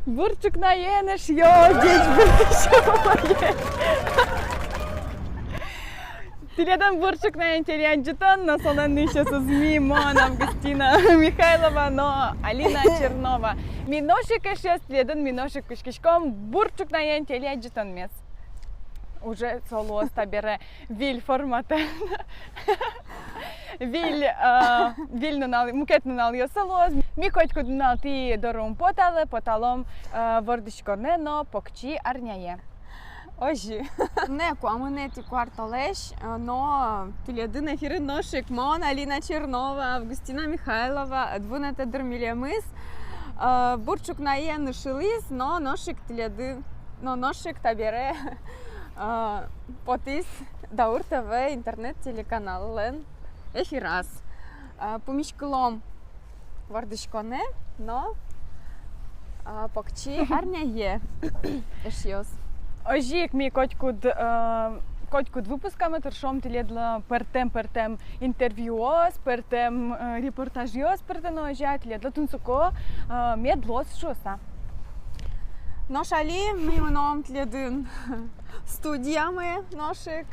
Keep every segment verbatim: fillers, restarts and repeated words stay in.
Бур ӵукнаен, эшъёс, ӟеч бур ӵукнаен. Тӥледын «Бур ӵукнаен» телеадӟытон, но солэн нуисьёсыз ми, мон, Августина Михайлова, но Алина Чернова. Ми нош ик, эшъёс, тӥледын ми нош ик кутскиськом «Бур ӵукнаен» телеадӟытонмес. Уже со луоз табере выль форматэн. Выль, а, выль нунал, мукет нуналъёсы луоз. Ми котькуд нунал тӥ доры ум поталэ, поталом, а, вордӥськонэ но покчи арняе. Озьы. Туннэ куамынэтӥ куартолэзь, а, но тӥледын эфирын нош ик мон, Алина Чернова, Августина Михайлова, ӧд вунэтэ дыр милемыз, а, «Бур ӵукнаен» ышылӥз, но нош ик тӥледын, но нош ик табере, а, потӥз Даур ТВ интернет-телеканаллэн эфираз. А, пумиськылом вордӥськонэ но, а, покчи арняе, эшъёс. Озьы ик ми котькуд, а, котькуд выпускамы тыршом тӥледлы пӧртэм-пӧртэм интервьюос, пӧртэм, а, репортажъёс пыртыны, озьы тӥледлы тунсыко, а, мед луоз шуыса. Нош али ми мыном тӥледын студиямы нош ик,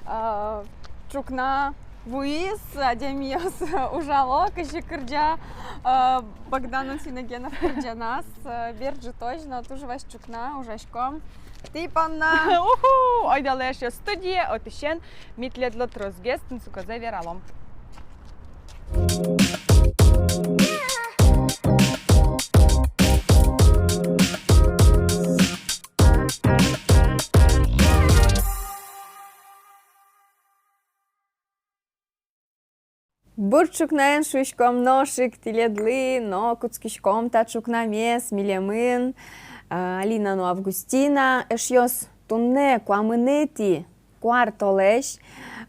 а, ӵукна вуиз, адямиос ужало, кызьы кырӟа, а, Богдан Анфиногенов кырӟаназ, а, бер ӝытозь но туж вазь ӵукна ужаськом тӥ понна. Уху! Ойдолэ, эшъёс, студие, отысен ми тӥледлы тросгес тунсыкозэ вералом. Бур ӵукнаен шуиськом нош ик тӥледлы, но кутскиськом та ӵукнамес милемын, а, Алина но Августина, эшъёс, туннэ куамынэтӥ куартолэзь,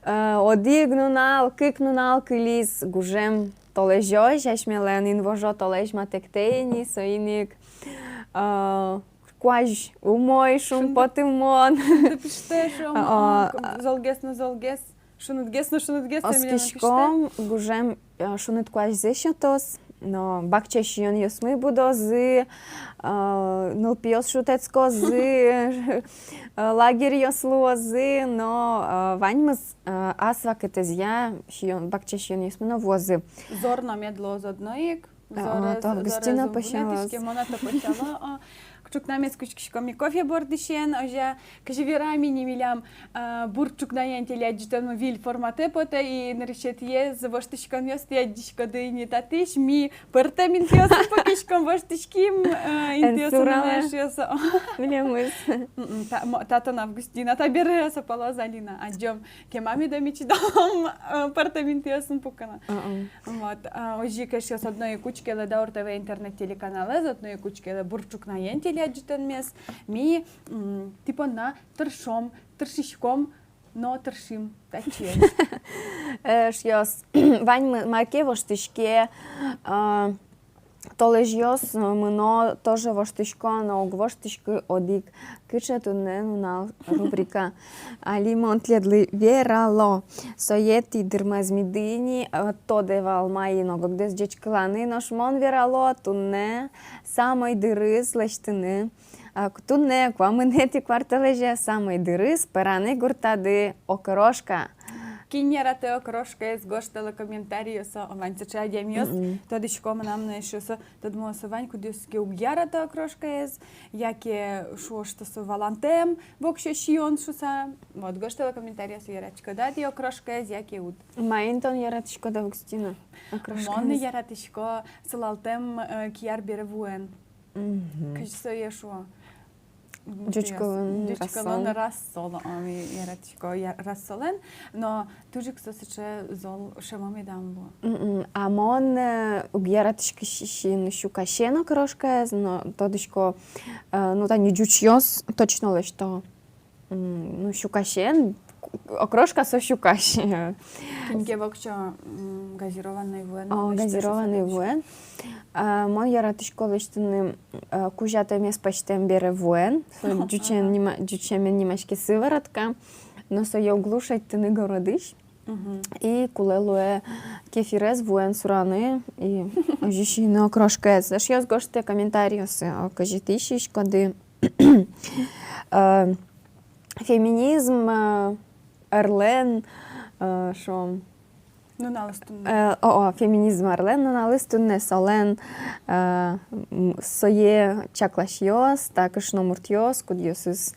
э, одӥг нунал, кык нунал кылиз гужем толэзёзь, асьмелэн инвожо толэзь матэктэ ини, соин ик, э, куазь умой, шумпотымон. Шунды пиштэ, шуом, а, а, золгес но золгес, шунытгес но шунытгес. Оскиськом, гужем, э, шуныт куазьзэ сётоз, но бакча сиёнъёсмы будозы, э, нылпиос шутэтскозы, э, лагерьёс луозы, но, э, ваньмыз, э, ас вакытэзъя сиён, бакча сиёнъёсмы но вуозы. Зор но мед луоз одно ик. А, зорез, то Августина зорез пӧсялоз. Вунэтӥське, мон-а то пӧсяло, а. Ӵукнамес кутскиськом ми кофе бордысен, озьы, кызьы верам ини, милям, а, «Бур ӵукнаен» телеадӟытонмы выль форматэ потэ, и нырысетӥез воштӥськонъёстӥ адӟиськоды ини татысь, ми пӧртэм интыосын пукиськом, воштӥським, а, интыосын. Эн суралэ. Милемыз. М-м, та-, мо-, татын Августина, табере со палаз Алина, адӟом. Кема меда ми чидалом, э, пӧртэм интыосын пукыны. Ы-ы. Вот, а, озьы ик, эшъёс, одно ик учкелэ Даур ТВ интернет-телеканалэз, одно ик учкелэ «Бур ӵукнаен» телеадӟытонмес. Ми, м, тӥ понна тыршом, тыршиськом но тыршим татчыозь. Эшъёс, ваньмы маке воштӥське, а, толэзьёс, э, мыно, тоже воштӥсько но уг воштӥськы одӥг «Кыӵе туннэ нунал?» рубрика. Али мон тӥледлы верало. Сое тӥ дырмазмиды ини, э, тодэ вал, маин ог-огдэс ӟечкыланы, нош мон верало туннэ самой дырыз лэсьтыны. А, к-, туннэ, куамынэтӥ куартолэзе, самой дырыз пӧраны гуртады окрошка. Кин яратэ окрошкаез, гожтэлэ комментариосо, вань сыӵе адямиос. Мгм. Тодӥсько, мынам но эшъёсы, тодмо со вань, кудъёсыз ке уг яратэ окрошкаез, яке шуо, что со валантэм воксё сиён шуса. Вот, гожтэлэ комментариосо, яратӥськоды-а тӥ окрошкаез, яке уд. Маин тон яратӥськод, Августина, окрошкаез? Мон яратӥсько сылалтэм, э, кияр бере вуэн. Мгм. Кызьы сое шуо? Ӟуч кылын рассол. Ӟуч кылын рассол, а, ми яратӥсько я-, рассолэн, но туж ик со сыӵе зол, шӧмо медам луы. Мгм. А мон, э, уг яратӥськы си-, син сюкасен окрошкаез, но тодӥсько, э, ну, тани ӟучъёс точно лэсьто. М, ну, сюкасен, окрошка со сюкась. Кин ке воксё, м, газированной вуэн. О, газированной вуэн. А, мон яратӥсько лэсьтыны, а, кузятэмез пӧзьтэм бере вуэн. Со ӟучен нима-, ӟучемен нимаське сыворотка. Но сое уг луы шедьтыны городысь. Мгм. И кулэ луэ кефирез вуэн сураны, и озьы сиыны окрошкаез. Эшъёс, гожтэ комментарийёсы, о, кызьы тӥ сиськоды. Э, феминизм, э, арлэн, э, шуом, нуналыз туннэ. Э, о, о, феминизм арлэн нуналыз туннэ, солэн, э, м, сое чакласьёс, та кышномуртъёс, кудъёсыз,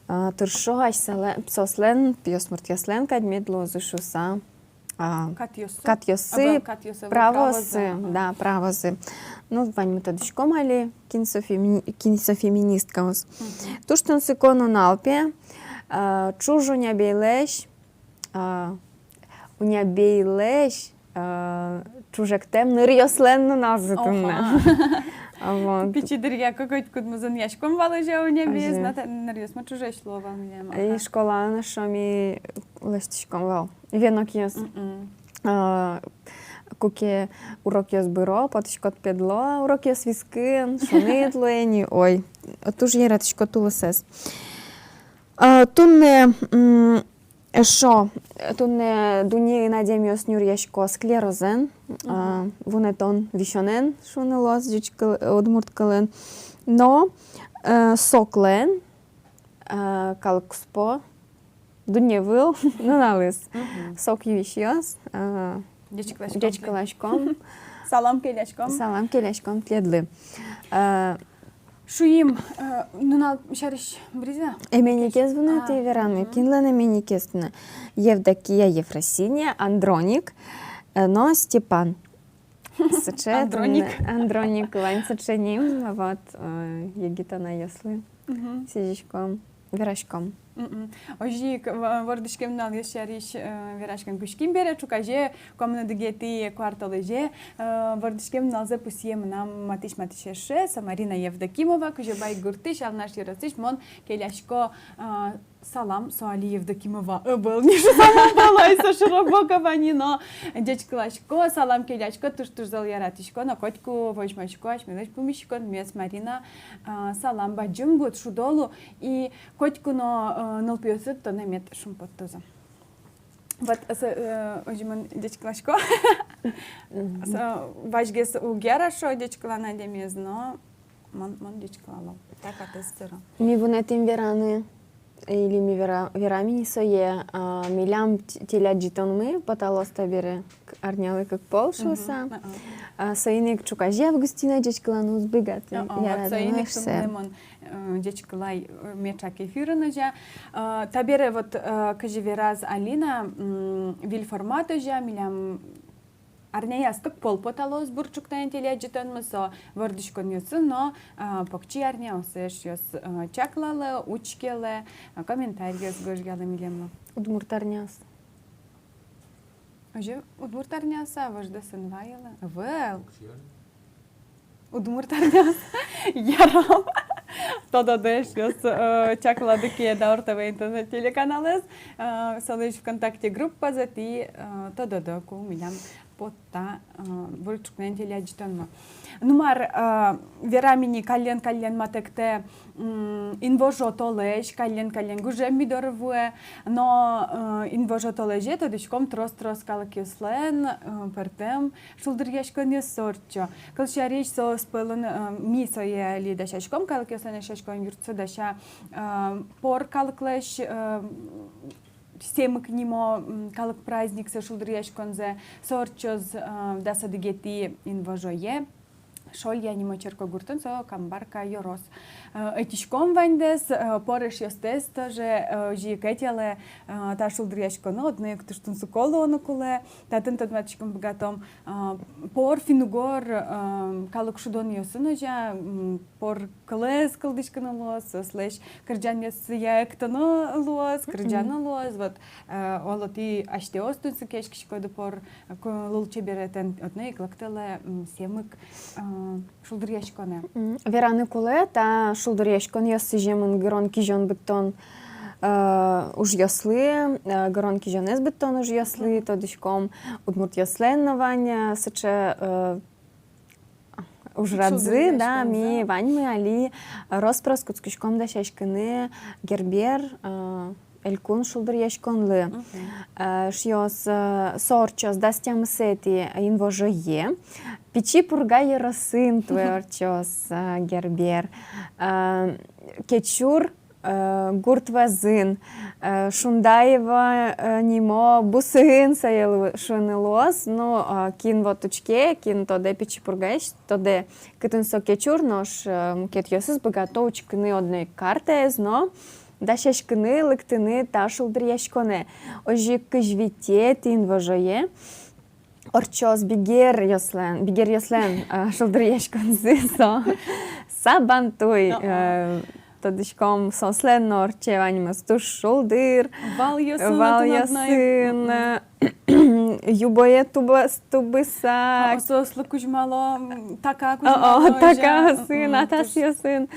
э, тыршо асьсэлэн, соослэн, пиосмуртъёслэн кадь мед луозы шуыса. А, катъёссы? Катъёссы, а, бен, катъёссы, правозы, правозы, ага. Да, правозы. Ну, ваньмы тодӥськом али, кин со фемини-, кин со феминисткаос. Мгм. Туж тунсыко нунал, пе, а, ӵуж унябейлэсь, а, унябейлэсь, а, ӵужектэм ныръёслэн нуналзы туннэ. Оха. А, вот. Пичи дыръя котькудмы зынъяськом вал озьы унябеез, озьы. Но та ныръёсмы ӵужесь луо вал милям. И, ага, школаын эшшо ми лэсьтӥськом вал венокъёс. Мгм. А, куке урокъёс быро, потӥськод педло урокъёс вискын, шуныт луэ ни, ой, туж яратӥсько тулысэз. А, туннэ, м, эшшо, туннэ дуннеын адямиос нюръясько склерозэн, а, мгм, вунэтон висёнэн шуыны луоз ӟуч кыл-, удмурт кылын. Но, э, соклэн, э, калык куспо дунне выл нуналыз. Мгм. Сок юисьёс, э, ӟечкыласьком. Ӟечкыласьком. Салам келяськом. Салам келяськом тӥледлы. Э, шуим, э, нунал сярысь быриз-а? Именникез вунэтӥ вераны. Мгм. Кинлэн именникез туннэ? Евдокия, Ефросиния, Андроник, э, но Степан. Сыӵе Андроник. Туннэ Андроник, вань сыӵе ним, вот, э, егит анайёслы. Мгм. Сӥзиськом, вераськом. Мгм. Озьы ик, в-, вордӥськем нуналъёс сярысь, э, вераськон кутским бере, ӵуказе, куамын одӥгетӥ куартолэзе, э, вордӥськем нуналзэ пусъе мынам матысь-матысь эше, со Марина Евдокимова, Кузебай гуртысь, Алнаш ёросысь. Мон келясько, э, салам, со али Евдокимова ӧвӧл ни, шуса мон валай, со Широбокова ни, но ӟечкыласько, салам келясько, туж-туж зол яратӥсько, но котьку возьмасько асьмелэсь пумиськонмес. Марина, а, салам, бадӟым буд, шудо лу, и котьку но, э, нылпиосыд тонэ мед шумпоттозы. Вот, э, со, э, озьы мон ӟечкыласько. Мгм. Со вазьгес уг яра шуо ӟечкыланы адямиез, но мон, мон ӟечкылало. Та катэз тыро. Ми вунэтӥм вераны, или ми вера-, верамы ини сое, а, милям т-, телеадӟытонмы поталоз табере к-, арнялы кык пол шуыса. Мгм. А, а. А, соин ик ӵуказе Августина ӟечкыланы уз быгаты. А, а, вот соин ик яратоно туннэ шуса. Мон, э, ӟечкылай, э, меӵак эфирын озьы. А, табере вот, э, кызьы вераз Алина, м, выль формат озьы, милям арняяз кык пол поталоз «Бур ӵукнаен» телеадӟытонмы, со вордӥськонъёсын но, а, покчи арняосы эшъёс, а, чаклалэ, учкелэ, а, комментариос гожъялэ милемлы. Удмурт арняосы. Озьы, удмурт арняосы-а, вождэс эн вайылэ? Ӧвӧл. Удмурт арняос. Ярам. Тододы, эшъёс, э, чаклады ке Даур ТВ интернет-телеканалэз, э, солэсь ВКонтакте группазэ, тӥ, э, тододы, ку милям потэ, э, «Бур ӵукнаен» телеадӟытонмы. Ну мар, э, верамы ини, каллен-каллен матэктэ, м, инвожо толэзь, каллен-каллен гужем ми доры вуэ, но, э, инвожо толэзе, тодӥськом, трос-трос калыкъёслэн, э, пӧртэм шулдыръяськонъёссы ортчо. Кылсярысь, соос пӧлын, э, ми сое али дасяськом, калыкъёслэн эшъяськон юртсы дася, э, пор калыклэсь, э, Семык нимо, м, калык праздниксэ, шулдыръяськонзэ, со ортчоз, э, дас одӥгетӥ инвожое. Шолья нимо черкогуртын, со Камбарка ёрос. Э, ӧтиськом ваньдэс, э, пор эшъёстэс тоже, э, озьы ик ӧтелэ, э, та шулдыръяськонэ, одно ик туж тунсыко луоно кулэ. Татын тодматӥськом, быгатом, а, пор финн-угор, а, калык шудонъёсын озьы, м, пор кылэз кылзӥськыны луоз, соослэсь кырӟанъёссыя эктоно луоз, кырӟано луоз, вот, э, оло, тӥ асьтэос тунсыкъяськиськоды пор, э, ку-, лулчеберетэн, одно ик лыктэлэ, м, Семык, э, шулдыръяськонэ. М, вераны кулэ, та шулдыръяськонъёс сӥземын гырон-кизён быдтон, э, ужъёслы, э, гырон-кизёнэз быдтон ужъёслы, тодӥськом, удмуртъёслэн но вань, э, сыӵе, э, ужрадзы, да, ми ваньмы али рос-прос кутскиськом дасяськыны Гербер, э, элькун шулдыръяськонлы. Мгм. Э, шуоз, э, со ортчоз дас тямысэтӥ инвожое. Пичи Пурга ёросын туэ ортчоз, э, Гербер. Э, Кечур, э, гурт вӧзын, э, Шундаево, э, нимо бусыын сое лу-, шуыны луоз. Ну, э, кин вот учке, кин тодэ Пичи Пургаез, тодэ, кытын со Кечур, нош, э, мукетъёсыз быгато учкыны одно ик картаез но дасяськыны лыктыны та шулдыръяськонэ. Озьы ик кызь витетӥ инвожое ортчоз бигеръёслэн, бигеръёслэн, э, шулдыръяськонзы, со Сабантуй. Ага. Э, тодӥськом, соослэн но ортче ваньмыз туж шулдыр. Валъёсын, валъёсын, отын одно ик, э, юбое тубы-, тубыса. О, соослы кузьмало, м, така кузьмало, о, о, такаосын, м, атасъёсын.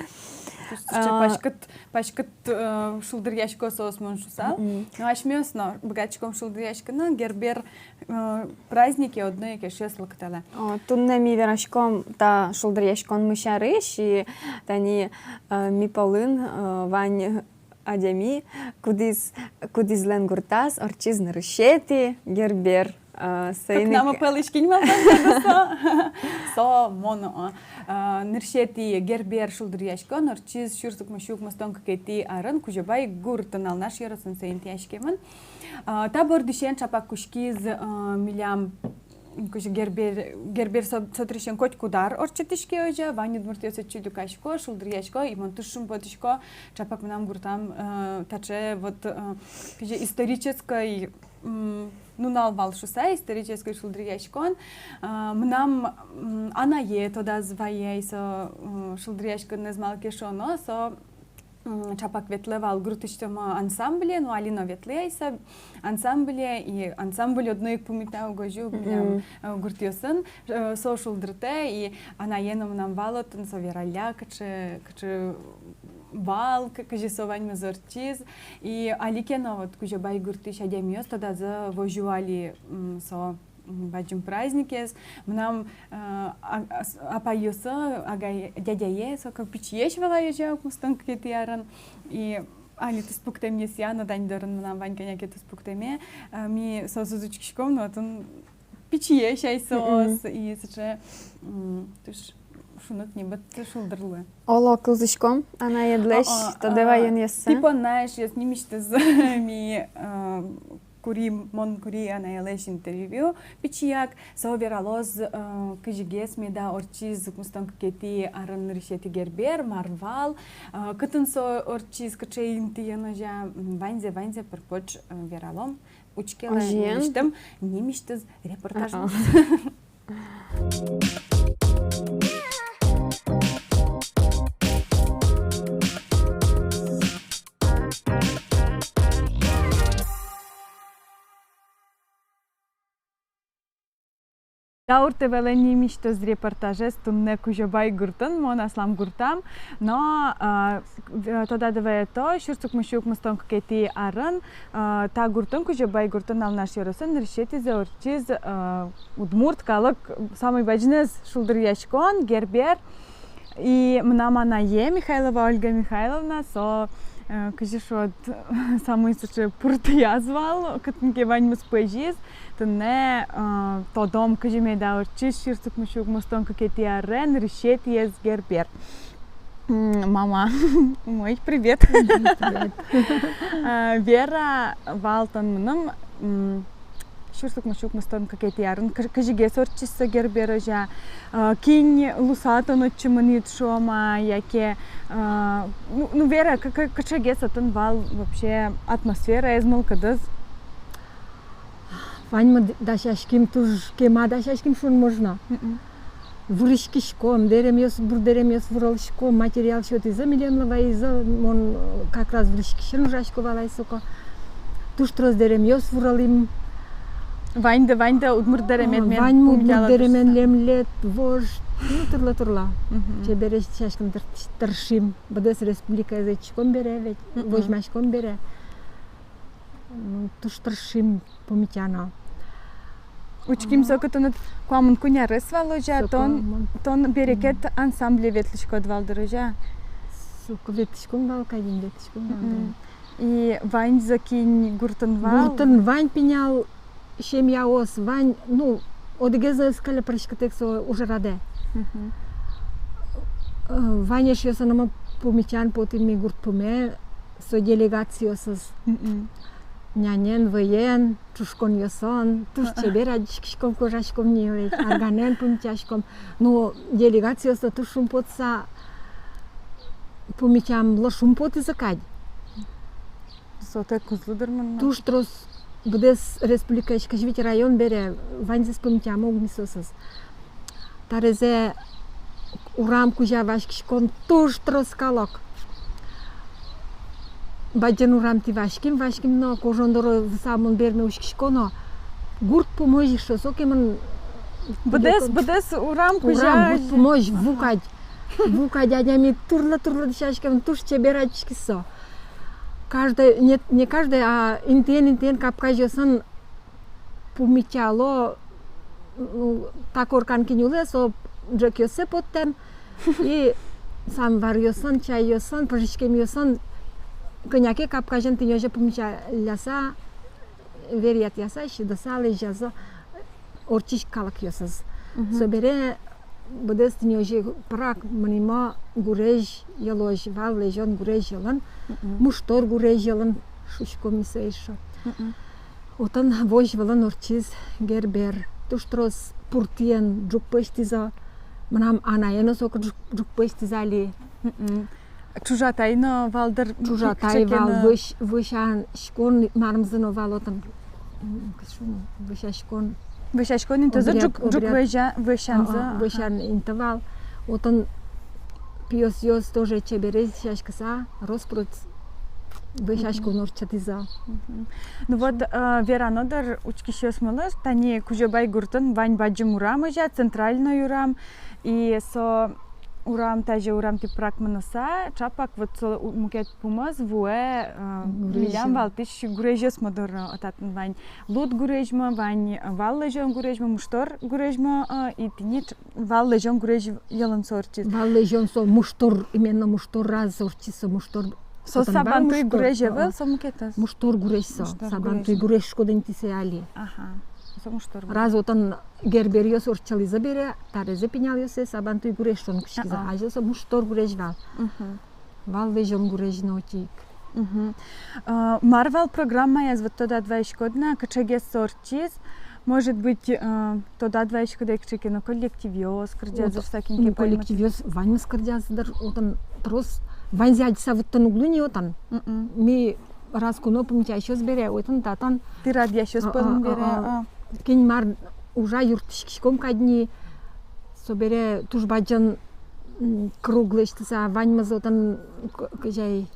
Туж, туж, туж, а, паськыт, паськыт, э, шулдыръясько соос, мон шуысал. Мгм. Но асьмеос но быгатӥськом шулдыръяськыны, Гербер, э, празднике одно ик эшъёс лыктэлэ. О, туннэ ми вераськом та шулдыръяськонмы сярысь, и тани, э, ми пӧлын, э, вань адями, кудӥз, кудӥзлэн гуртаз ортчиз нырысетӥ Гербер. А, соин ик кыкнамы пӧлысь кин малпаськоз со? Со мон, а, а, нырысетӥ Гербер шулдыръяськон ортчиз сюрс укмыссю укмыстон кыкетӥ арын Кузебай гуртын, Алнаш ёросын, соин тӥяськемын. А, та бордысен ӵапак кутскиз, а, милям, кызьы, Гербер, Гербер со, со дырысен котькуд ар ортчытӥське, озьы, вань удмуртъёс отчы люкасько, шулдыръясько, и мон туж шумпотӥсько, ӵапак мынам гуртам, э, таӵе вот, э, кызьы, исторической, м, нунал вал шуыса, исторической шулдыръяськон. А, мынам, м, анае тодаз вае ай со, м, шулдыръяськонэз, малы ке шуоно, со, м, ӵапак ветлэ вал гуртысьтымы ансамбле, ну, али но ветлэ ай со ансамбле, и ансамбль одно ик пумита угось ук милям, мгм, э, гуртъёсын, э, со шулдыртэ, и анае но мынам вал отын, со вералля, кыӵе, кыӵе вал, к-, кызьы со ваньмыз ортчиз. И али ке но вот Кузебай гуртысь адямиос тодазы, возё али, м, со, м, бадӟым праздникез. Мынам, э, а-, ас-, апайёсы, агай-, дядяе, соку пичиесь вал ай, озьы, укмыстон кыкетӥ арын. И али туспуктэмъёсъя но, тани дорын мынам вань кӧня ке туспуктэме, э, ми соосыз учкиськом, но отын пичиесь ай соос, мгм, и сыӵе, м, туж шуныт, небыт шулдыр луэ. Оло, кылзӥськом анаедлэсь, о, о, тодэ, а, ваёнъёссэ. Тӥ понна, эшъёс, нимысьтыз ми, а, курим, мон кури анаелэсь интервью пичияк, со вералоз, а, кызьыгес меда ортчиз укмыстон кыкетӥ арын нырысетӥ Гербер, мар вал, а, кытын со ортчиз, кыӵе интыын, озьы, м, ваньзэ, ваньзэ пыр-поч, а, вералом. Учкелэ, озьыен, нырысьтым нимысьтыз репортажмес. А-а. Даур ТВ-лэн нимысьтыз репортажез туннэ Кузебай гуртын, мон аслам гуртам, но, а, Э, тодады ваёто, сюрс укмыссю укмыстон кыкетӥ арын, э, та гуртын, Кузебай гуртын, Алнаш ёросын, нырысетӥзэ ортчиз, э, удмурт калык самой бадӟымез шулдыръяськон, Гербер. И мынам анае, Михайлова Ольга Михайловна, со, э, кызьы шуод, самой сыӵе пуртыяз вал, кытын ке ваньмыз пӧзиз. Туннэ, э, тодом, кызьы меда ортчиз сюрс укмыссю укмыстон кыкетӥ аре нырысетӥез Гербер. М, мама. Ой, привет. Мгм, привет. А, вера вал тон мыным, м, сюрс укмыссю укмыстон кыкетӥ арын кы-, кызьыгес ортчиз со Гербер, озьы-а, а, кин луыса тон отчы мынӥд, шуом-а, яке, а, ну, ну, вера, кы-, кы-, кыӵегес отын вал вообще атмосфераез, мылкыдыз? Ваньмы д-, дасяським, туж кема дасяським, шуыны можно. Мгм. Вырӥськиськом, дэремъёс, бур дэремъёс вурылӥськом, материал сётӥзы милемлы, вайизы, мон, э, как раз вырӥськисьын ужасько вал ай соку. Туж трос дэремъёс вурылӥм. Ваньды, ваньды удмурт дэремед, а, мед вань удмурт дэремен, пумитала дыр. Лемлет, вож, ну, тырлы-тырлы. Мгм. Чебересь дасяськыны тыр-, тыршим. Быдэс республикаез ӧтиськом бере ведь, мгм, возьмаськом бере. Ну, туж тыршим пумитаны. Учким, ага, соку тыныд куамын куинь арес вал, озьы-а, соку тон, мон, тон «Берекет» ансамбле ветлӥськод вал дыр, озьы-а? Соку ветлӥськом вал, кадь ини ветлӥськом вал дыр. Мгм. И ваньзы кин гуртын вал? Гуртын вань пинал семьяос, вань, ну, одӥгез ӧз кыле пыриськытэк со ужрадэ. Мгм. Э, вань эшъёсынымы пумитан потӥм ми гурт пуме, со делегациосыз. Мгм. Нянен, вӧен, чушконъёсын, туж чебер адӟиськиськом, кожаськом ни ведь, арганэн пумитаськом. Ну, делегациослы туж шумпотыса пумитамлы шумпотӥзы кадь. Сотэк уз лу дыр мон но. Туж трос, быдэс республикаысь кызь вить район бере, ваньзэс пумитамы уг ни соосыз. Таразэ урам кузя васькиськом, туж трос калык. Бадӟым урамтӥ ваським, ваським но, кожон доры высамын берме учкисько но, гурт пумозь ик со, сокем ын быдэс, быдэс урам кузя. Урам, гурт пумозь ву кадь. Ву кадь адями турлы-турлы дӥсяськем, туж чебер адӟиськиз со. Каждый, не, не каждый, а интыен-интыен капказьёсын пумитало, ну, та коркан кин улэ, со ӝӧкъёссэ поттэм. И самоваръёсын, чайёсын, пыжиськемъёсын, кӧня ке капказьын тӥни озьы пумиталляса, веръятъяса, сидыса, лэзьяса ортчись калыкъёсыз. Мгм. Собере быдэс тӥни озьы пырак мынӥмы гурезь йылозь, вал лэзён гурезь йылын, мгм, муштор гурезь йылын шуиськом ми сое эшшо. Мгм. Отын возь вылын ортчиз Гербер. Туж трос пуртыен ӝук пӧзьтӥзы. Мынам анаен но соку ӝук, ӝук пӧзьтӥз али. Мгм. Чужатай но вал дыр. Чужатай вал, вӧсь-, вӧсяськон марымзы но вал отын. М, кызьы шуоно, вӧсяськон. Вӧсяськон интызы, обряд, ӝук, ӝук обряд. Вӧся-, вӧсянзы. А, а, ага. Вӧсян инты вал. Отын пиосъёс тоже чебересь дӥсяськыса, рос-прос вӧсяськон ортчытӥзы. Мгм. Ну вот, э, верано дыр учкисьёсмылы, тани Кузебай гуртын вань бадӟым урам, озьы-а, центральной урам, и со урам, тазьы урамтӥ пырак мыныса, чапак вот со у-, мукет пумыз вуэ, э, гурезьын. Милям валтӥсь гурезьёсмы доры, э, татын вань Луд гурезьмы, вань вал лэзён гурезьмы, муштор гурезьмы, э, и тӥни ч-, вал лэзён гурезь йылын со ортчиз. Вал лэзён со муштор, именно муштор раз ортчиз со муштор. Со Сабантуй гурезь ӧвӧл, со мукетыз. Муштор гурезь со. Муштор гурезь. Сабантуй гурезь шуод интыез али. Ага. Со муштор гурезь. Раз отын Герберъёс ортчылӥзы бере, таразэ пиналъёссэ Сабантуй гурезь шуон кутскизы. Ага. Азьло со муштор гурезь вал. Мгм. Вал лэзён гурезь но отӥ ик. Мгм. А, мар вал программаяз, вот тодад вайиськод на, кыӵегес со ортчиз, может быть, а, тодад вайиськод-а, кыӵе ке но коллективъёс кырӟазы-а, вот, шуса, кин ке паймытэ. Коллективъёс ваньмыз кырӟазы дыр, отын трос, ваньзэ адӟыса вуттыны уг луы ни отын. Мгм. Ми раз ку но пумитаськиз бере, отын-татын. Тӥ радъясьёс пӧлын бере, а, а, а. Кин мар ужа, юрттӥськиськом кадь ни, собере туж бадӟым, м, круг лэсьтыса, ваньмыз отын к-, кызьы ай,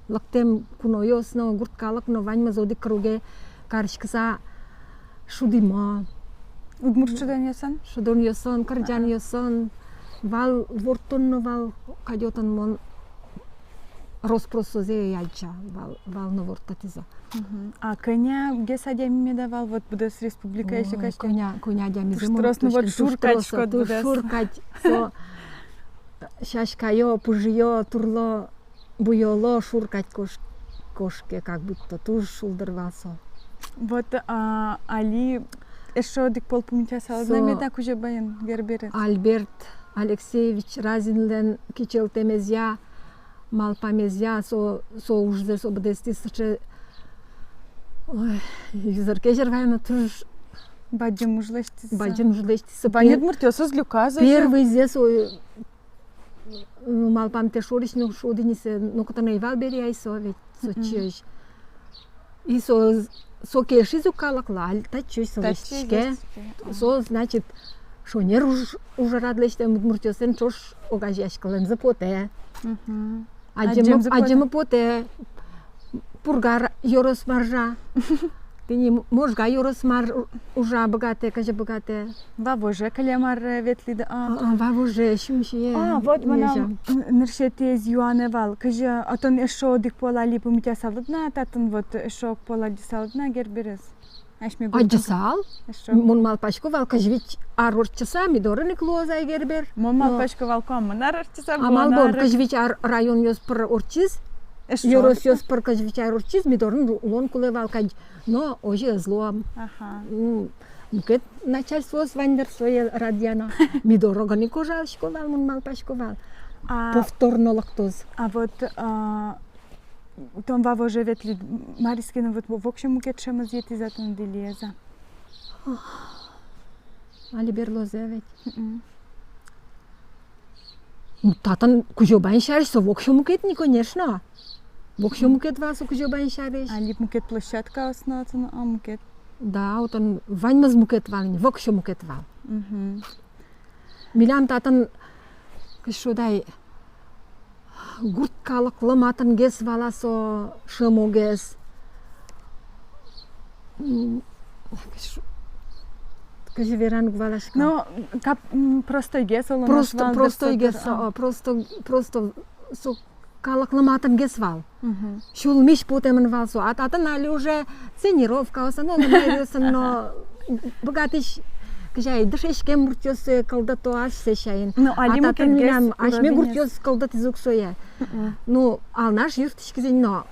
лыктэм куноос но, гурт калык но, ваньмыз одӥг круге кариськыса шудӥмы. Удмурт шудонъёсын? Шудонъёсын, кырӟанъёсын, вал ворттон но вал кадь отын, мон рос-прос сое адӟи, вал, вал но ворттатӥзы. Мгм. А кӧня гес адями меда вал, вот, быдэс республикаысь? Ой, кӧня, кӧня адямизэ мон туж трос, ну, вот, туж шур кадь, шур кадь со. Сяськаё, пужыё, турло, буёло, шур кадь кош-, кошке, как будто туж шулдыр вал со. Вот, а, али эшшо одӥг пол пумитасалыд на меда Кузебайын Герберез? Альберт Алексеевич Разинлэн кичӧлтэмезъя, малпамезъя, со, со ужзэ со быдэстӥз сыӵе, ой, юзыр-кезьыр вайыны туж бадӟым уж лэсьтӥз. Бадӟым уж лэсьтӥз со. Вань пер-, удмуртъёсыз люказ озьы. Первыйзэ со, э, малпамтэ шорысь но шуод ини сое, нокытын ӧй вал бере ай со ведь, со чӧж. И со, со кельшиз ук калыклы, али татчыозь со лэсьтӥське. Со, значит, шонер уж-, ужрад лэсьтэм удмуртъёслэн ӵош огазеяськылэмзы потэ. Мгм. Адӟемзы, адӟемзы потэ. Адӟемзы потэ. Пурга ёрос мар ужа. Тӥни Можга ёрос мар у-, ужа быгатэ, кызьы быгатэ. Вавоже кылем аре ветлӥды, а? А, а, Вавоже, Сюмсие. А, вот мынам н-, нырысетӥез юанэ вал. Кызьы отын эшшо одӥг пол али пумитасалыд на, татын вот эшшо ог пол адӟысалыд на Герберез? Асьме гуртын. Адӟысал? Эшшо. Мон малпасько вал, кызь вить ар ортчыса, ми дорын ик луоз ай Гербер. Мон малпасько вал, куамын ар ортчыса. Амал бон, кызь вить ар районъёс пыр ортчиз. Эшшо. Ёросъёс пыр кызь вить ар ортчиз, ми дорын улон кулэ вал кадь, но озьы ӧз луы. Ага. Ну, мукет начальствоос вань дыр, сое радъяно. Ми доры гинэ кожалэсь ке вал, мон малпасько вал. А, повторно лыктоз. А вот, а, тон Вавоже ветлӥд, мар ке но, вот воксё мукет шӧмыз йӧтӥз-а тыныд или ӧз-а? Али берлозэ ведь. Мгм. Ну, татын Кузебайын сярысь со воксё мукет ни, конечно. Воксё мукет вал со Кузебайын сярысь. Али мукет площадкаос но отын, а, мукет. Да, отын ваньмыз мукет вал ини, воксё мукет вал. Мгм. Милям татын, кызьы шуод ай, гурт калыклы матынгес вал-а со, шӧмогес. М, кызьы шу-, кызьы вераны уг валаськы. Но кап-, м, простойгес улон. Просто, вал дыр со, простойгес, да, а, просто, просто со калыклы матынгес вал. Мгм. Сюлмысь потэмын вал со. А татын али уже ценировкаосын, оло мар-осын но быгатӥсь, кызьы ай, дышетскем муртъёс сое кылдыто асьсэ сямен. Ну, али а татын мукетгес милям асьме уровенез. Гуртъёс кылдытӥзы ук сое. Мгм. Ну, Алнаш юрттӥськиз ини но.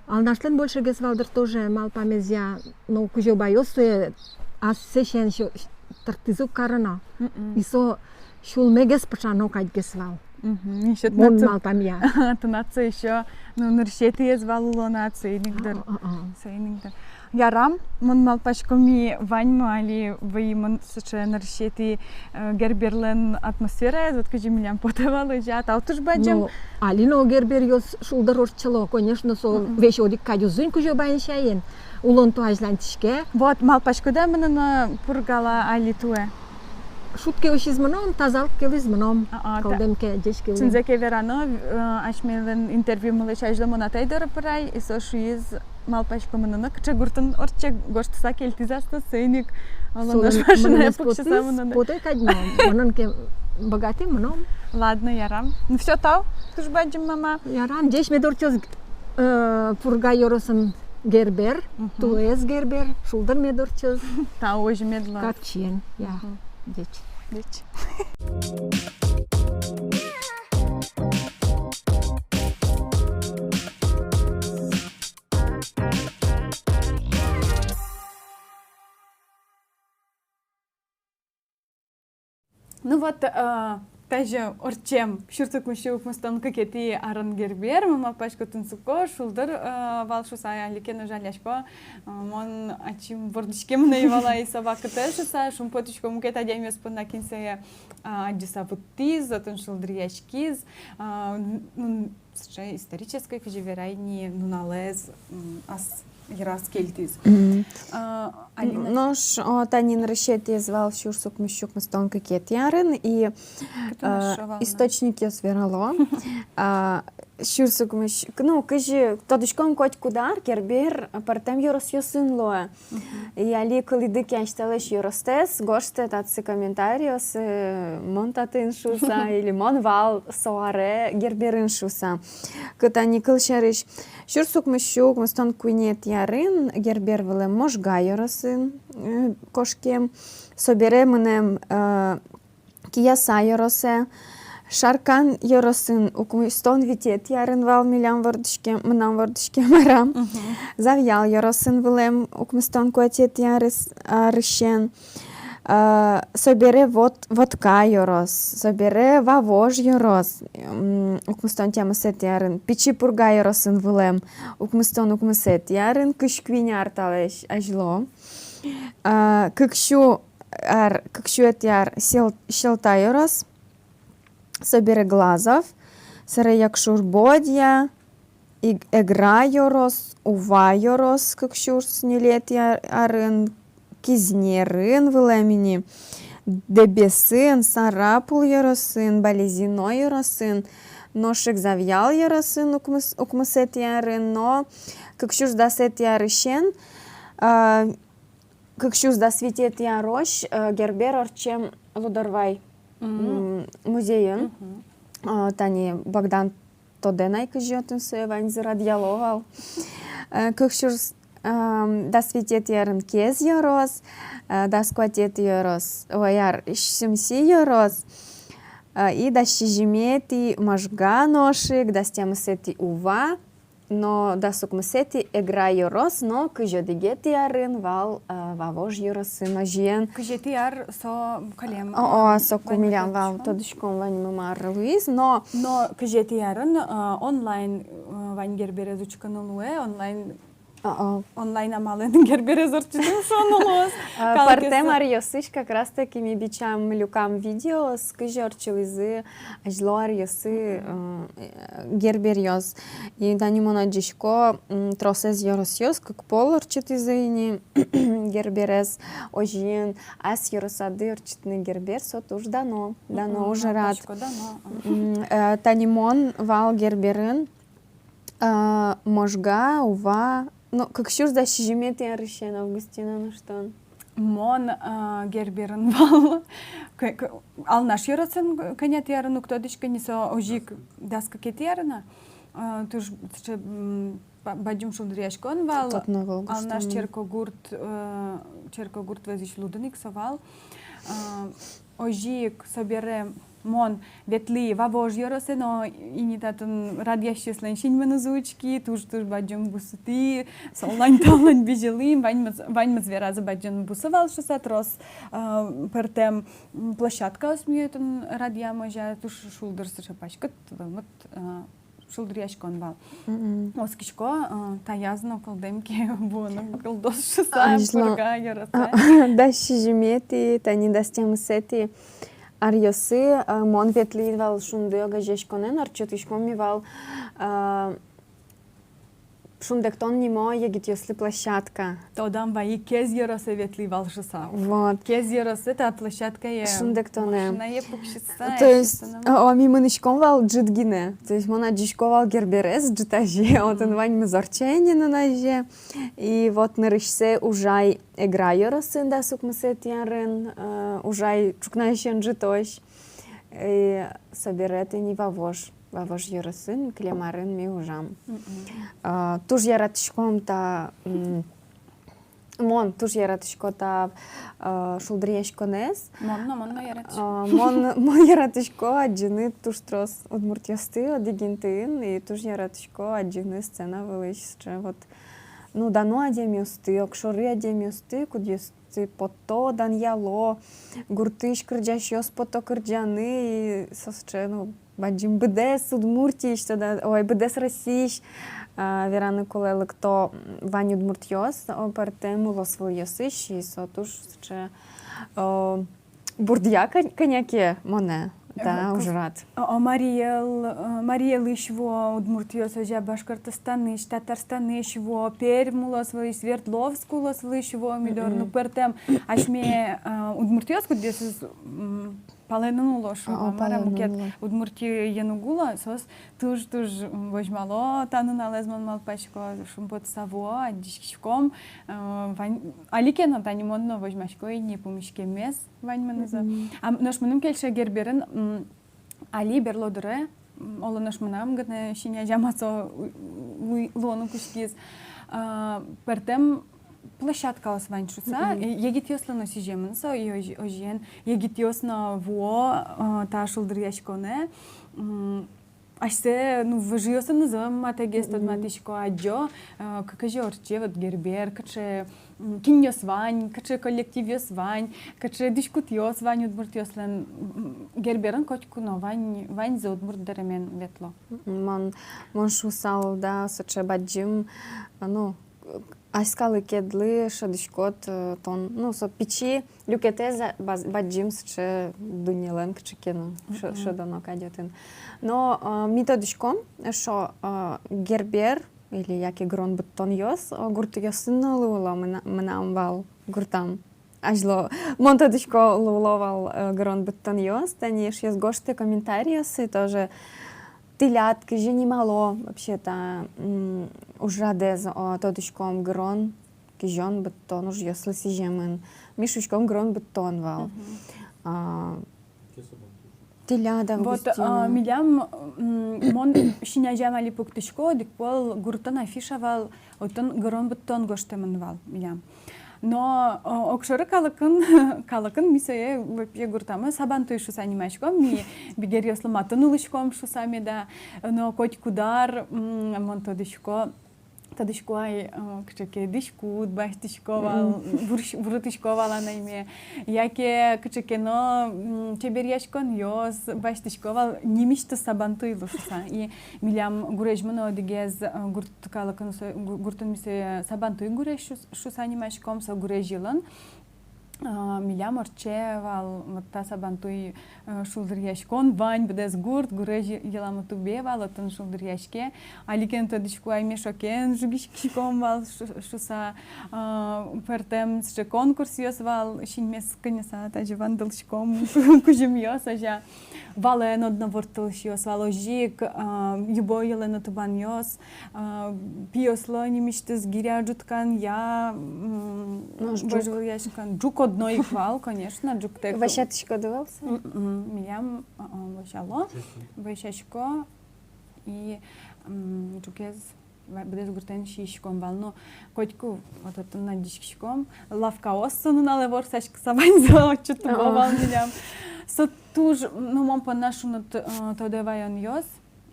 Алнашлэн большегес вал дыр тоже малпамезъя, но Кузебайёс сое ассэ сямен сё-, тыртӥзы ук карыны. Мгм. И со сюлмегес пыӵано кадьгес вал. Мгм. Мон малпамъя. Тынад со ещё, ну, нырысетӥез вал улонад, соин ик дыр. А, а, а. Соин ик дыр. Ярам, мон малпасько, ми ваньмы али выйимы сыӵе нырысетӥ, э, Герберлэн атмосфераез, вот кызьы милям потэ вал, озьы-а, тау туж бадӟым. Ну, али но Герберъёс шулдыр ортчыло, конечно, со весь одӥг кадь уз ини Кузебайын сямен. Улон-то азьланьтӥське. Вот, малпаськод-а мыныны Пургалы али туэ? Шуд ке усиз, мыном, тазалык ке луиз, мыном. А, а, та-, кылдэм ке, ӟеч ке луиз. Шуиз ке верано, э, асьмелэн интервьюмылэсь азьло мон атай доры пырай, и со шуиз, малпасько мыныны, кыӵе гуртын ортче, гожтыса кельтӥз астэ, соин ик, оло, солэн нош машинае пуксьыса мыныны. Потэ кадь но, мынын ке быгатӥ, мыном. Ладно, ярам. Ну всё, тау туж бадӟым, мама. Ярам, ӟеч мед ортчоз, э, Пурга ёросын Гербер, мгм, туэез Гербер, шулдыр мед ортчоз. Тау, озьы мед луоз. Капчиен, я. Мгм. Ӟеч. Ӟеч. Ну вот, э, тазьы ортчем сюрс укмыссю укмыстон кыкетӥ арын Гербер, мон малпасько, тунсыко, шулдыр, э, вал шуыса, али ке но жалясько, э, мон ачим вордӥськем на ӧй вал ай со вакытэ шуыса, шумпотӥсько мукет адямиос понна, кин сое, а, адӟыса вуттӥз, отын шулдыръяськиз, а, н-, ну, сыӵе исторической, кызьы верай ни, нуналэз, м, ас йыраз кельтӥз. Мгм. А, Алина? Нош, о, тани нырысетӥез вал сюрс укмыссю укмыстон кыкетӥ арын, и, э, источникъёс верало. А, сюрс укмыссю, ну, кызьы тодӥськом, котькуд ар Гербер пӧртэм ёросъёсын луэ. Мгм. И али кылӥды ке асьтэлэсь ёростэс, гожтэ татчы комментариосы, э, мон татын шуыса, или мон вал со аре Герберын шуыса. Кытын ини кылсярысь, сюрс укмыссю укмыстон куинетӥ арын Гербер вылэм Можга ёросын, э, кошкем, собере мынэм, э, Кияса ёросэ, Шаркан ёросын укмыстон витетӥ арын вал милям вордӥськем, мынам вордӥськем арам. Мгм. Завьял ёросын вылэм укмыстон куатетӥ арыс-, арысен. А, собере Вот-, Вотка ёрос, собере Вавож ёрос, м, укмыстон тямысэтӥ арын. Пичи Пурга ёросын вылэм укмыстон укмысэтӥ арын, кызь куинь ар талэсь азьло. А, кыксю ар, кыксюетӥ ар Сел-, Сьӧлта ёрос, собере Глазов, собере Якшур-Бӧдья, Иг-, Эгра ёрос, Ува ёрос, кыксюрс ньылетӥ ар-, арын, Кизнерын вылэм ини, Дэбесын, Сарапул ёросын, Балезино ёросын, нош ик Завьял ёросын укмыс-, укмысэтӥ арын, но кыксюрс дасэтӥ арысен, а, кыксюрс дас витетӥ арозь, э, Гербер ортчем Лудорвай, мгм, м, музейын. Мгм. Э, тани Богдан тодэ на ай, кызьы отын сое ваньзы радъяло вал. Э, кыксюрс, эм, дас витетӥ арын Кез ёрос, э, дас куатетӥ ёрос, ой, ар, Сюмси ёрос. А, и дас сизьыметӥ Можга нош ик, дас тямысэтӥ Ува, но дас укмысэтӥ Эгра ёрос, но кызь одӥгетӥ арын вал, а, Вавож ёросын, озьыен. Кызетӥ ар со кылем, о, о, а, соку вань милям вал, тодӥськом, ваньмы мар луиз, но. Но кызетӥ арын, а, онлайн, а, вань Герберез учкыны луэ, онлайн. А-а. Онлайн амалэн Герберез ортчытӥм шуыны луоз. А, калыкез. Пӧртэм аръёсысь как раз таки ми бичам, люкам видеоос, кызьы ортчылӥзы азьло аръёсы, э, Герберъёс. И тани мон адӟисько, м, тросэз ёросъёс кык пол ортчытӥзы ини Герберез. Озьыен, ас ёросады ортчытыны Гербер, со туж дано, дано ужрад. Мгм, дано. М, э, тани мон вал Герберын, а, Можга, Ува, ну, кык сюрс дас сизьыметӥ арысен, Августина, нош тон? Мон, а, Герберын вал. К-, к-, Алнаш ёросын кӧнятӥ арын, уг тодӥськы ни, со озьы ик дас кыкетӥ арын-а. А, туж сыӵе, м, ба-, бадӟым шулдыръяськон вал. Татын но вал гожтэмын. Алнаш черкогурт, э, черкогурт вӧзысь лудын ик со вал. А, озьы ик собере мон ветлӥ Вавож ёросэ но, ини татын радъясьёслэн синмынызы учки, туж-туж бадӟым бусыетӥ, солань-талань бызьылӥ, ваньмыз, ваньмыз веразы, бадӟым бусы вал шуыса, трос, а, пӧртэм, м, площадкаос ми отын радъям, озьы, туж шулдыр, сыӵе паськыт, вӧлмыт, а, шулдыръяськон вал. Мгм. Оскисько, а, таяз но кылдэм ке, вуоно кылдоз шуыса, азьло Пурга ёросэ. Дас сизьыметӥ, тани дас тямысэтӥ аръёсы, а, мон ветлӥ вал «Шунды» огазеяськонэн, ортчытӥськом ми вал, а, «Шундэктон» нимо егитъёслы площадка. Тодам вайи, Кез ёросэ ветлӥ вал шуыса. Вот. Кез ёросэ та площадкае. «Шундэктонэ». Машинае пуксьыса. То есть, а, а, ми мынӥськом вал ӝыт гинэ. То есть мон адӟисько вал Герберез ӝытазе, отын ваньмыз ортче ни нуназе. И вот нырысьсэ Ужай, Эгра ёросын, дас укмысэтӥ арын, э, Ужай ӵукнаысен ӝытозь. И собере тӥни Вавож, Вавож ёросын кылем арын ми ужам. Мгм. А, туж яратӥськом та, м, мон туж яратӥсько та, а, шулдыръяськонэз. Мон но, мон но яратӥсько. А, мон, мон яратӥсько адӟыны туж трос удмуртъёсты одӥг интыын, и туж яратӥсько адӟыны сцена вылысь сыӵе вот, ну, дано адямиосты, огшоры адямиосты, кудъёсты потто, данъяло, гуртысь кырӟасьёс потто кырӟаны, и со сыӵе, ну, бадӟым быдэс Удмуртиысь, тодад-, ой, быдэс Россиысь, а, вераны кулэ, лыкто, м, вань удмуртъёс, о, пӧртэм улосвылъёсысь, и со туж сыӵе, о, бурдъя кӧ-, кӧня ке монэ, да, ужрад. О, о, Марий Эл, э, Марий Элысь вуо удмуртъёс, озьы Башкортостанысь, Татарстанысь вуо, Пермь улосвылысь, Свердловск улосвылысь вуо ми доры, ну, пӧртэм асьме, э, удмуртъёс, кудъёсыз, м, палэнын уло, шуом, а, мар-а, палэнын мукет уло. Удмуртиын уг уло, соос туж-туж, м, возьмало та нуналэз, мон малпасько, шумпотыса вуо, адӟиськиськом, э, вань, али ке но, тани мон но возьмасько ини пумиськеммес ваньмынызы. Мгм. А, нош мыным кельше Герберын, м, али берло дыре, м, оло нош мынам гинэ син азямасо у-, у-, луыны кутскиз, а, пӧртэм площадкаос вань шуыса, мгм, э, егитъёслы но сӥземын со, и озь-, озьыен, егитъёс но вуо, э, та шулдыръяськонэ, м, асьсэ, ну, выжыосынызы матэгес тодматӥсько, адӟо, э, к-, кызьы ортче вот Гербер, кыӵе, м, кинъёс вань, кыӵе коллективъёс вань, кыӵе дӥськутъёс вань удмуртъёслэн, м, Герберын котьку но вань, ваньзы удмурт дэремен ветло. Мон, мон шуысал, да, сыӵе бадӟым, а, ну, ас калыкедлы шӧдӥськод, э, тон, ну, со пичи люкетэз, а, баз-, бадӟым сыӵе дуннелэн кыӵе ке но шӧ-, мгм, шӧдоно кадь отын. Но, э, ми тодӥськом, шуо, э, Гербер, или яке гырон быдтонъёс, э, гуртъёсын но луыло, мына-, мынам вал гуртам. Азьло, мон тодӥсько, луыло вал, э, гырон быдтонъёс, тани эшъёс гожтэ комментариосы тоже, тӥляд кызьы нимало вообще та, м, ужрадэз, о, тодӥськом, гырон, кизён, быдтон ужъёслы сӥземын. Ми шуиськом, гырон быдтон вал. Мгм. А, тӥляд, вот, Августина. А, милям, м, мон син азям али пуктӥсько, одӥг пол гуртын афиша вал, отын гырон быдтон гожтэмын вал милям. Но, о, огшоры калыкын, калыкын ми сое вообще гуртамы Сабантуй шуса нимаськом, ми бигеръёслы матын улӥськом шуса меда, но котькуд ар, м, мон тодӥсько, тодӥсько ай, э, кыӵе ке дӥськут басьтӥсько вал, вурысь-, вурытӥсько вал анайме, яке кыӵе ке но, м, чеберъяськонъёс басьтӥсько вал, нимысьтыз Сабантуйлы шуса. И милям гурезьмы но одӥгез, э, гурт калыкын со-, гу-, гуртын ми сое Сабантуй гурезь шус-, шуса нимаськом, со гурезь йылын, а, милям ортче вал вот та Сабантуй, э, шулдыръяськон, вань быдэс гурт гурезь йы-, йыламы тубе вал, отын шулдыръяське. Али ке но тодӥсько ай, мешокен жугиськиськом вал шу-, шуса, а, пӧртэм сыӵе конкурсъёс вал, синмес кыньыса тазьы вандылӥськом, кузьымъёс, озьы. Валэн одно ворттылӥсьёс вал, озьы ик, а, юбой йылэ но тубанъёс, а, пиослы нимысьтыз гиря ӝутканъя, м, вожвылъяськон. Ӝук одно ик вал, конечно, ӝуктэк. Вӧсятӥськоды вал со? М-м, милям, а, а, вӧсяло, вӧсясько и, м, ӝукез ва-, быдэс гуртэн сииськом вал. Ну, котьку вот отын адӟиськиськом, лавкаос со нуналэ ворсаськыса ваньзэ отчы тубо вал милям. Со туж, ну, мон понна шуныт, э, тодэ ваёнъёс.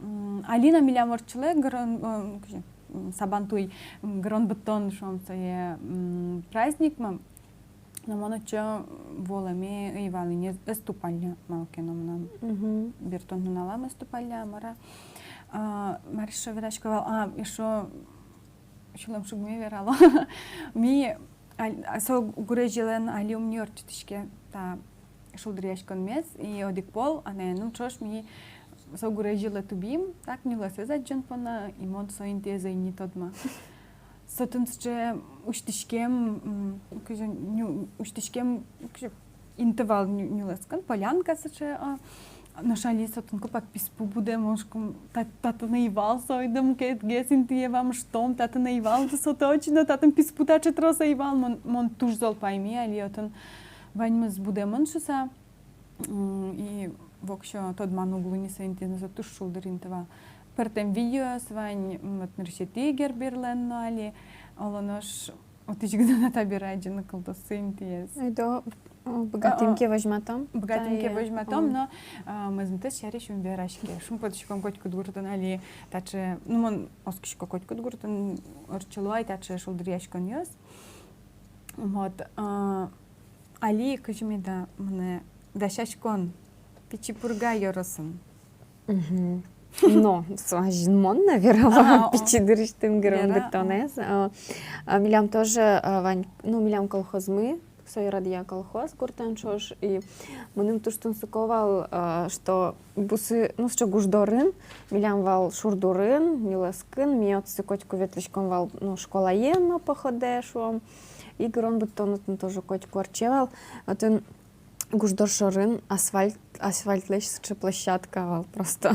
М, али но милям ортчылэ гырон, э, кызьы, м, Сабантуй, м, гырон быдтон шуом сое, м, праздникмы. Но мон отчы вуылэме ӧй вал ини, ӧз тупалля, малы ке но мынам бертон нуналам ӧз тупалля, мар-а. А, мар эшшо верасько вал, а, эшшо сюлэмшугме верало. Ми аль-, а, со гурезь йылын али ум ни ортчытӥське та шулдыръяськонмес, и одӥг пол анаеным ӵош ми со гурезь йылэ тубим, так, нюлэсэз адӟон понна, и мон со интыез ӧй ни тодма. Со тын сыӵе усьтӥськем, м, кызьы ню-, усьтӥськем, кызьы инты вал ню-, нюлэскын, полянка сыӵе, а, нош али со тын копак писпу будэ, мон шуисько, та-, татын ӧй вал со, ойдо мукетгес интые вамыштом, татын ӧй вал, да со точно, татын писпу таӵе трос ӧй вал, мон, мон туж зол пайми, али отын ваньмыз будэмын шуса. М, и воксё тодман уг луы ни со интыез, но со туж шулдыр инты вал. Пӧртэм видеоос вань, м, вот, нырысетӥ Герберлэн но али, оло нош отысь гинэ но табере адӟыны кылдоз со интыез. Ойдо, о, быгатӥм ке, возьматом. Быгатӥм ке, возьматом, но, а, мӧзмытэз сярысь ум вераське. Шумпотӥськом, котькуд гуртын али таӵе, ну, мон оскисько, котькуд гуртын ортчыло ай таӵе шулдыръяськонъёс. Вот, а, али кызьы меда мынэ дасяськон Пичи Пурга ёросын. Мгм. Но, со азьын мон но верало, ага, о, пичи дырысьтым гырон быдтонэз. А, а, милям тоже, а, вань, ну, милям колхозмы, Сойрадъя колхоз гуртэн ӵош, и мыным туж тунсыко вал, а, что бусы, ну, сыӵе гуждорын, милям вал шурдурын, нюлэскын, ми отсы котьку ветлӥськом вал, ну, школае но походэ, шуом, и гырон быдтон отын тоже котьку ортче вал. Отын гуждор шорын асфальт, асфальтлэсь сыӵе площадка вал просто.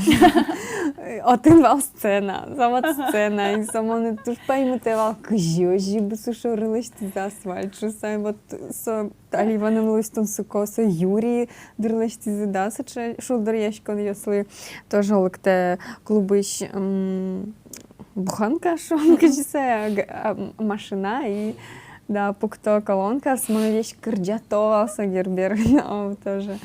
Отын вал сцена, со вот сцена, и со монэ туж паймытэ вал, кызьы озьы бусы шоры лэсьтӥзы асфальт шуса, вот со али ваньмылэсь тунсыко, со юри дыр лэсьтӥзы, да, сыӵе шулдыръяськонъёслы. Тоже лыктэ клубысь, м, буханка, шуом, кызьы сое, а, г-, а, м, машина, и, да, пукто колонкаос, мон весь кырӟато вал со Герберын, о, тоже.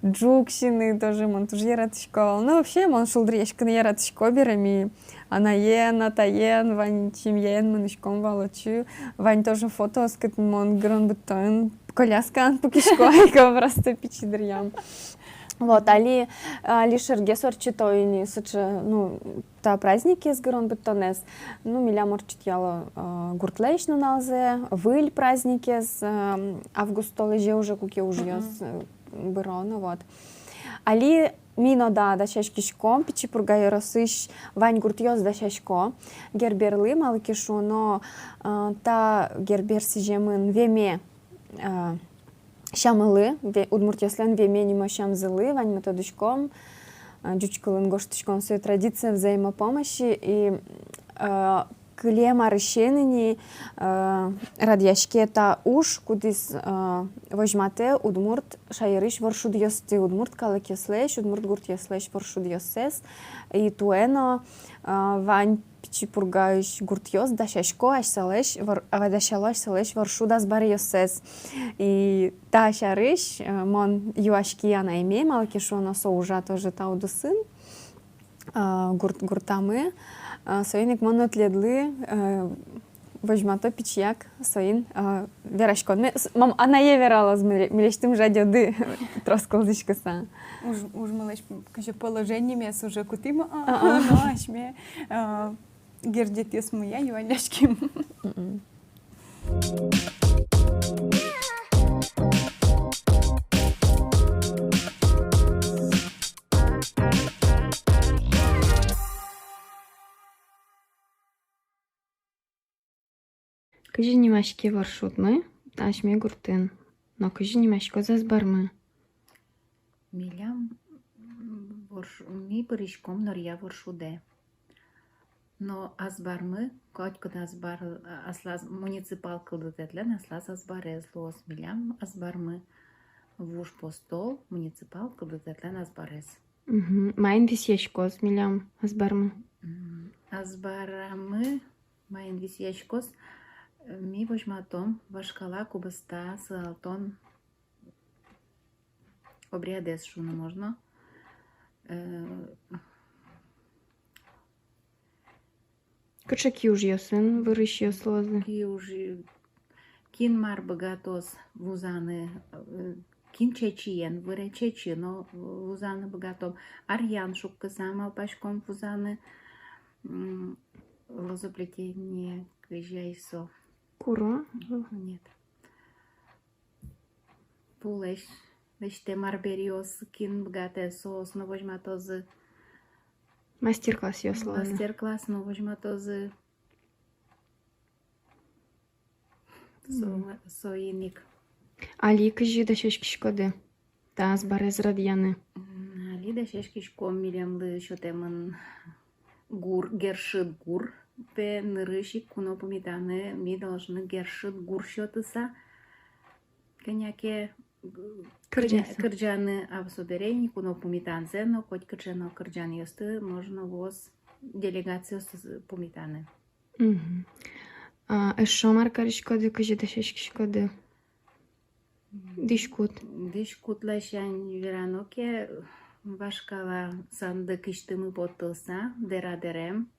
Ӝук сиыны тоже мон туж яратӥсько вал. Ну, вообще, мон шулдыръяськыны яратӥсько бере, ми анаен, атаен, вань семьяен мынӥськом вал отчы, вань тоже фотоос, кытын мон гырон быдтон, коляскаын пукисько ай ке, просто пичи дыръям. Вот, али, али шергес ортчыто ини сыӵе, ну, та праздникез, гырон быдтонэз, ну, милям ортчытъяло, э, гуртлэсь нуналзэ, выль праздникез, э, август толэзе уже, куке ужъёс, э, быро но, вот. Али ми но, да, дасяськиськом, Пичи Пурга ёросысь вань гуртъёс дасясько Герберлы, малы ке шуоно, э, та Гербер сӥземын Веме, э, сямлы, ве-, удмуртъёслэн Веме нимо сямзылы, ваньмы тодӥськом, а, ӟуч кылын гожтӥськом сое традиция взаимопомощи, и, а, кылем арысен ини, э, радъяське та уж, кудӥз, э, возьматэ удмурт шаерысь воршудъёсты, удмурт калыкъёслэсь, удмурт гуртъёслэсь воршудъёссэс. И туэ но, э, вань Пичи Пургаысь гуртъёс дасясько асьсэлэсь вор-, а, дасяло асьсэлэсь воршуд азбаръёссэс. И та сярысь, э, мон юаськи анайме, малы ке шуоно со ужа тоже та удысын, э, гурт-, гуртамы. Э, соин ик мон но тӥледлы, э, возьмато пичияк соин, э, вераськонме. С-, мон анае вералоз, миле-, милесьтым жадёды трос кылзӥськыса. Уж-, ужмылэсь кызьы положениемес уже кутӥм, а, а, а, но асьме, э, герӟетъёсмыя юалляським. Мгм. Кызьы нимаське воршудмы асьме гуртын, но кызьы нимаськоз азбармы? Милям, м, ворш-, ми пыриськом норъя воршудэ. Но азбармы, котькуд азбар, а, аслаз муниципал кылдытэтлэн аслаз азбарез луоз. Милям азбармы Вуж Постол муниципал кылдытэтлэн азбарез. Мгм. Маин висъяськоз милям азбармы? М, азбарамы маин висъяськоз, э, ми возьматом вашкала кубиста сылалтон обрядэз шуыны можно. Э, Кыӵе киужъёсын вырисьёс луозы? Киужъ-, кин мар быгатоз вузаны, э, кин чечыен выре, чечы но вузаны быгатом. Аръян шуккыса, малпаськом, вузаны, м, лозоплетение, кызьы ай со. Куро? Нет. Пулэсь лэсьтэм арбериос, кин быгатэ, соос но возьматозы. Мастер-классъёс луозы. Мастер-класс но возьматозы. Со-, мгм, соин ик. Али кызьы дасяськиськоды та азбарез радъяны? М, али дасяськиськом, милемлы сётэмын гур, гершыт гур, пе, нырысь ик куно пумитаны ми должны гершыт гур сётыса кӧня ке, г-, кырӟаса. Кӧня-, кырӟаны, а собере ини куно пумитанзэ но, котькыӵе но кырӟанъёсты можно луоз делегациосты пумитаны. Мгм. А эшшо мар кариськоды, кызьы дасяськиськоды? Дӥськут. Дӥськут ласянь верано ке, вашкала сандыкысьтымы поттылса, дэра дэрем,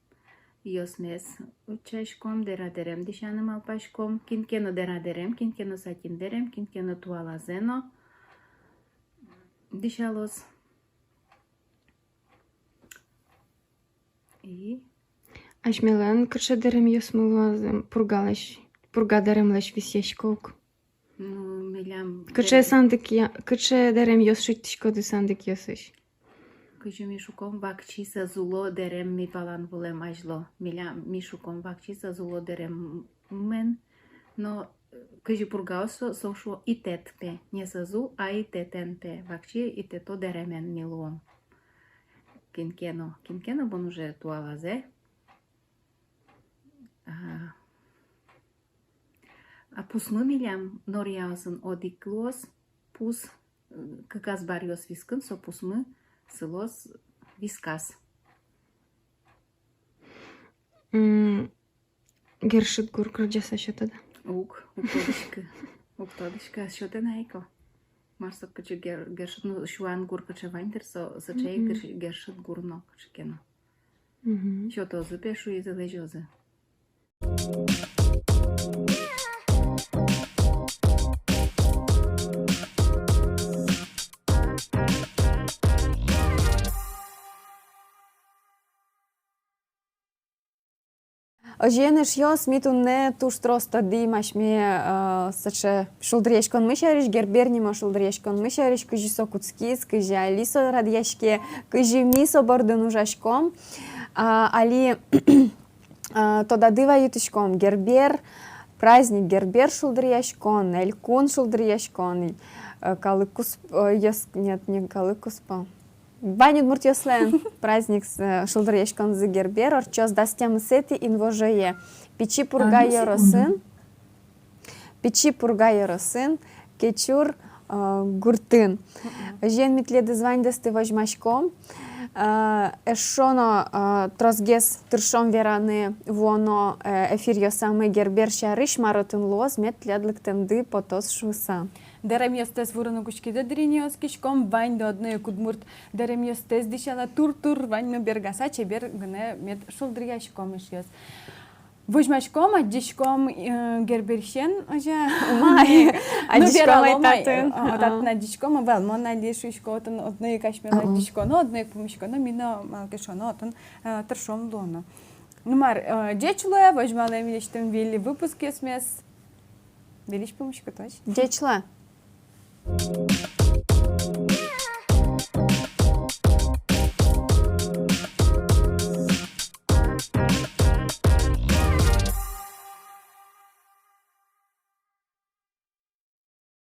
ёсмес утчаськом, дэра дэрем дӥсяны малпаськом, кин ке но дэра дэрем, кин ке но сатин дэрем, кин ке но туалазэ но дӥсялоз. И? Асьмелэн кыӵе дэремъёсмы луозы, Пургалэсь, Пурга дэремлэсь висъясько ук? Ну, милям кыӵе дэрем-, сандыкъя-, кыӵе дэремъёс шедьтӥськоды сандыкъёсысь? Кызьы ми шуком, вакчи сӧзуло дэрем ми палан вылэм азьло. Милям, ми шуком, вакчи сӧзуло дэремэн. Но, э, кызьы Пургаос со, со шуо итэт, пе. Не сӧзул, а итэтэн, пе. Вакчи итэто дэремен ми луом. Кин ке но, кин ке но бон уже туалазэ. А, а пусмы милям норъяосын одӥг луоз, пус, э, кык азбаръёс вискын, со пусмы сылоз вискас. М, гершыт гур кырӟаса сётод-а? Уг, уг тодӥськы. Уг тодӥськы, а сётэ на ик-о. Мар со, кыӵе гер-, гершыт, ну, сюан гур кыӵе вань дыр, со, сыӵе ик, мгм, герш-, гершыт гур но кыӵе ке но. Мгм. Сётозы, пе, шуизы, лэзёзы. Озьыен, эшъёс, ми туннэ туж трос тодӥм асьме, э, сыӵе шулдыръяськонмы сярысь, Гербер нимо шулдыръяськонмы сярысь, кызьы со кутскиз, кызьы али со радъяське, кызьы ми со бордын ужаськом. А, али, э, тодады вайытӥськом, Гербер, праздник Гербер шулдыръяськон, элькун шулдыръяськон, э, калык кусп-, э, ёс-, нет, не калык куспо. Вань удмуртъёслэн праздник, э, шулдыръяськонзы Гербер ортчоз дас тямысэтӥ инвожое Пичи Пурга ёросын. Пичи Пурга ёросын, Кечур, э, гуртын. Озьыен, ми тӥледыз ваньдэсты возьмаськом. Э, эшшо но, э, тросгес тыршом вераны вуоно, э, эфиръёсамы Гербер сярысь, мар отын луоз, мед тӥляд лыктэмды потоз шуыса. Дэремъёстэс вурыны кутскиды, дыр ини, оскиськом, ваньды одно ик удмурт дэремъёстэс дӥсяло, тур-тур ваньмы бергаса, чебер гинэ мед шулдыръяськом, эшъёс. Возьмаськом, адӟиськом, э, Герберсен, озьы. Май. Ну, адӟиськом, верало, май, татын. Э, татын адӟиськом, ӧвӧл, мон али шуисько, отын одно ик асьмелэн адӟиськоно, одно ик пумиськоно, ми но, малы ке шуоно, отын, э, тыршом луоно. Ну мар, э, ӟеч луэ, возьмалэ милесьтым выль выпускъёсмес. Выльысь пумиськытозь. Ӟеч луэ.